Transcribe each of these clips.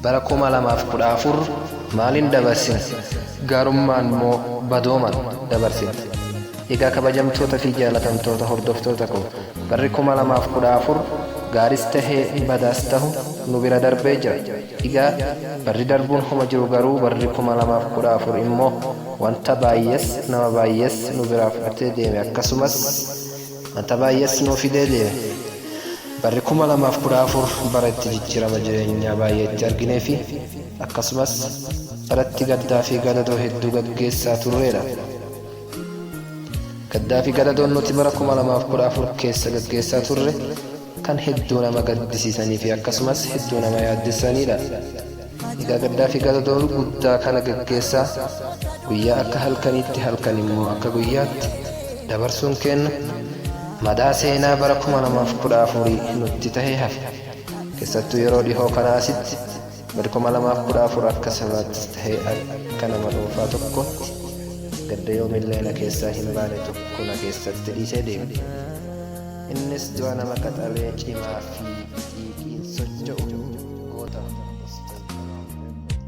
Bara 2014 maaliin dabarsine? Gaarummaan moo badoomaan dabarsine? Egaa kabajamtoota fi jaalatamtoota hordoftoota koo barri 2014 gaaris tahee badaas tahu nu bira darbee jira. Egaa barri darbuun homa jiru garuu barri 2014 immoo wanta baay'ees nama baay'ees nu biraa fudhatee deeme akkasumas wanta baay'ees nuu fidee deeme. Barri 2014 bara itti jijjiirama jireenyaa baay'ee itti arginee fi akkasumas bara itti gaddaa fi gadadoo hedduu gaggeessaa turreedha. Gaddaa fi gadadoon nuti bara 2014 keessa gaggeessaa turre kan hedduu nama gaddisiisanii fi akkasumas hedduu nama yaaddessaniidha. Egaa gaddaa fi gadadoo guddaa kana gaggeessaa guyyaa akka halkaniitti halkan immoo akka guyyaatti dabarsuun keenna madaa seenaa bara 2014 nutti tahee hafe. Keessattuu yeroo dhihoo kanaa asitti barri 2014 akka sabaattis tahee akka nama dhuunfaa tokkootti gadda yoomillee na keessaa hin baane tokko na keessatti dhiisee deeme. Innis du'a nama qaxalee cimaa fi xiiqiin socho'u goota Ustaz Kamaal Heebbooti.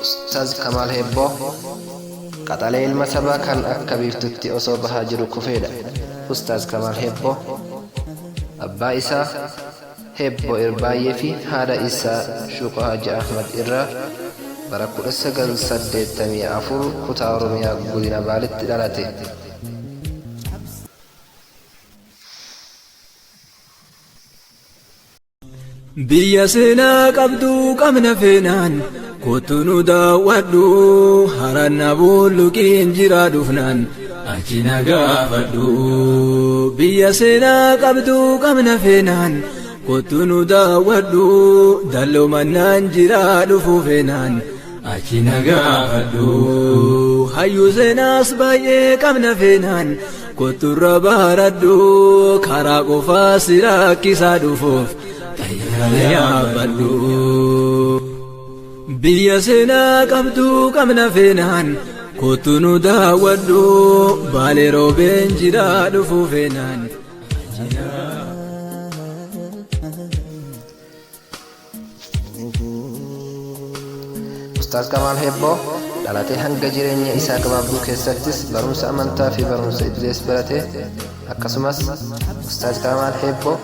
Ustaz Kamaal Heebboo qaxalee ilma sabaa kan akka biiftutti osoo bahaa jiru kufeedha. Ustaz Kamaal Heebboo abbaa isaa Heebboo Irbaayyee fi haadha isaa Shuuqoo Haaji Ahmad irraa bara 1984 kutaa Oromiyaa Godina Baaletti dhalate. Biyya seenaa qabdu qabna feenaan kottu nu daawwadhu haranna bulluqiin jira dhufnaan achi na gaafadhu. Biyya seenaa qabdu qabna feenaan kottu nu daawwadhu dalloo mannaan jira dhufu feenaan achi na gaafadhu. Hayyuu seenaas baay'ee qabna feenaan kottu irra baradhu karaa qofaa si rakkisaa dhufuuf xayyaara yaabbadhu. Biyya seenaa qabdu qabna feenaan kottu nu daawwadhu baalee roobeen jira dhufu feenaan. Ustaaz Kamaal Heebboo dhalatee hanga jireenya isaa gabaabduu keessattis barumsa amantaa fi barumsa idilees baratee akkasumas Ustaaz Kamaal Heebboo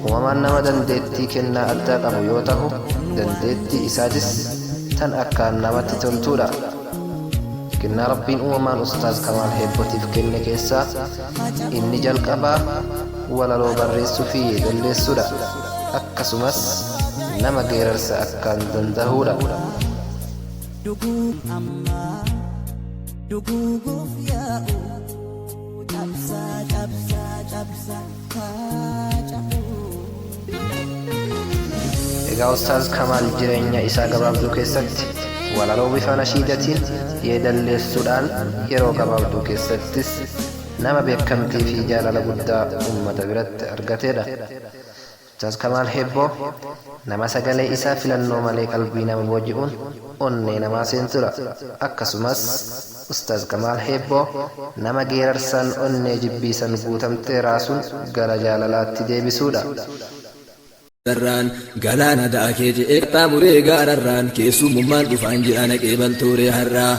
uumamaan nama dandeettii kennaa addaa qabu yoo tahu dandeettii isaatis tan akkaan namatti toltuudha. Kennaa Rabbiin uumamaan Ustaaz Kamaal Heebbotiif kenne keessaa inni jalqabaa walaloo barreessuu fi yeedalleessuudha. Akkasumas nama geerarsa akkaan dandahuudha. Duguug ammaa duguuguuf yaa'u cabsaa cabsaa cabsaa haa cabuu. Egaa Ustaaz Kamaal jireenya isaa gabaabduu keessatti walaloo bifa nashiidatiin yeedalleessuudhaan yeroo gabaabduu keessattis nama beekkamtii fi jaalala guddaa ummata biratti argateedha. Ustaaz Kamaal Heebboo nama sagalee isaa filannoo malee qalbii nama booji'uun onnee namaa seentudha. Akkasumas Ustaaz Kamaal Heebboo nama geerarsaan onnee jibbiisan guutamte raasuun gara jaalalaatti deebisuudha. Darraan galaana daakee ce'ee qaxxaamuree gaararraan keessummummaan dhufaan jira naqee baltooree har'aa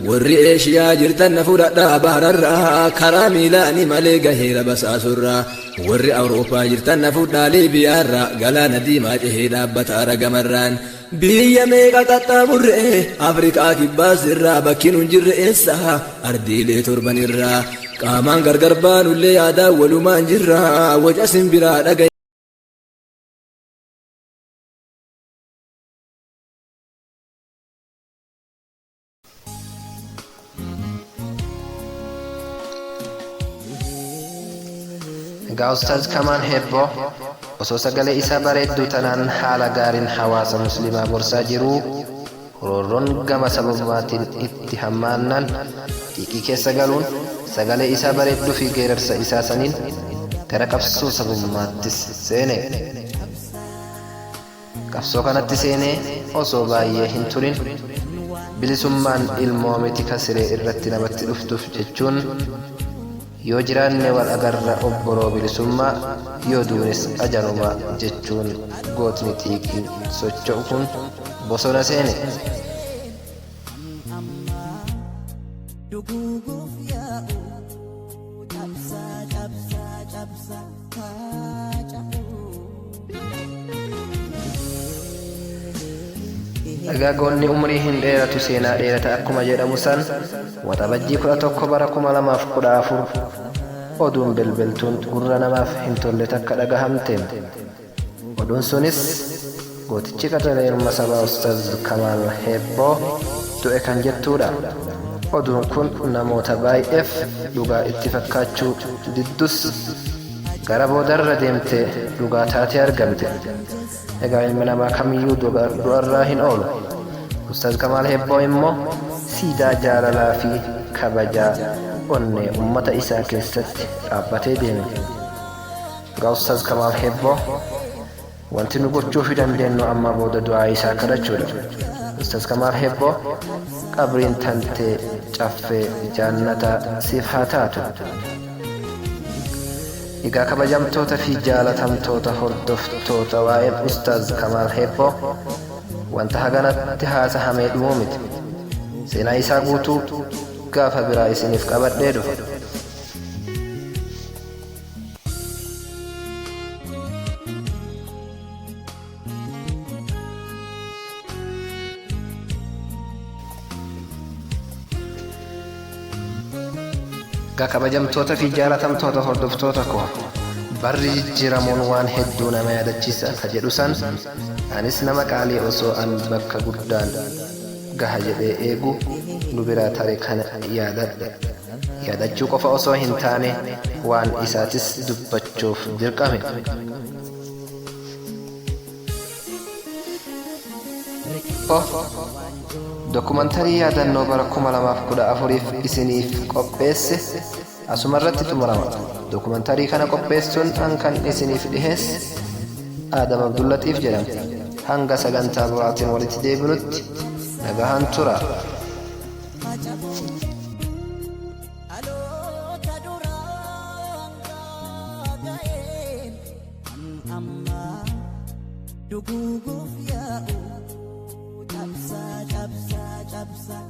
warri Eeshiyaa jirtan na fudhadhaa bahararraa karaa miilaani malee gaheera basaasurraa warri Awurooppaa jirtan na fudhaa Liibiyaarraa galaana diimaa cehee dhaabbata aragamarraan biyya meeqa qaxxaamurree Afrikaa kibbaas irraa bakki nun jirre eessa ardiilee torban irraa qaamaan gargar baanullee yaadaan walumaan jirra waca simbiraa dhaga. Egaa Ustaaz Kamaal Heebboo osoo sagalee isaa bareedduu tanaan haala gaariin hawaasa muslimaa gorsaa jiruu roorroon gama sabummaatiin itti hammaannaan xiiqii keessa galuun sagalee isaa bareedduu fi geerarsa isaa saniin gara qabsoo sabummaattis seene. Qabsoo kanatti seenee osoo baay'ee hin turin Bilisummaan ilmoo miti ka siree irratti namatti dhuftuuf jechuun yoo jiraanne wal agarra obboroo bilisummaa, yoo duunes ajalumaa jechuun gootni xiiqiin socho'u kun bosona seene. Duguuguuf yaa'u cabsaa cabsaa cabsaa faca'u. Egaa goonni umrii hin dheeratu, seenaa dheerata akkuma jedhamu san, Waxabajjii 11 bara 2014 oduun belbeltuun gurra namaaf hin tolle takka dhagahamte. Oduun sunis gootichi qaxalee ilma sabaa Ustaaz Kamaal Heebboo du'e kan jettuudha. Oduun kun namoota baay'eef dhugaa itti fakkaachuu diddus, gara boodarra deemtee dhugaa taatee argamte. Egaa ilmi namaa kamiyyuu du'arraa hin oolu. Ustaaz Kamaal Heebboo immoo siidaa jaalalaa fi kabajaa onnee ummata isaa keessatti dhaabbatee deeme. Egaa Ustaaz Kamaal Heebboo wanti nu gochuufi dandeenyu amma booda du'aa isaa kadhachuudha. Ustaaz Kamaal Heebboo, qabriin tantee caffee jaannataa siif haa taatu. Egaa kabajamtoota fi jaalatamtoota hordoftoota, waa'een Ustaaz Kamaal Heebboo wanta haganatti haasahamee dhumuu miti. Seenaa isaa guutuu gaafa biraa isiniif qabadhee dhufa. Egaa kabajamtoota fi jaalatamtoota hordoftoota koo, barri jijjiiramuun waan hedduu nama yaadachiisa ka jedhu san, anis nama qaalii osoo an bakka guddaan gaha jedhee eegu nu biraa tare kana yaadadhe. Yaadachuu qofa osoo hin taane waan isaatis dubbachuuf dirqame. Dokumantarii yaadannoo bara 2014f isiniif qopheesse asumarratti xumurama. Dokumantarii kana qopheessuun an kan isiniif dhiheesse Aadam Abdullatiif jedhama. Hanga sagantaa biraatiin walitti deebinutti nagahaan tura. Dhaloota duraan gaa'een kan ammaa duguuguuf yaa'u cabsaa cabsaa cabsaa.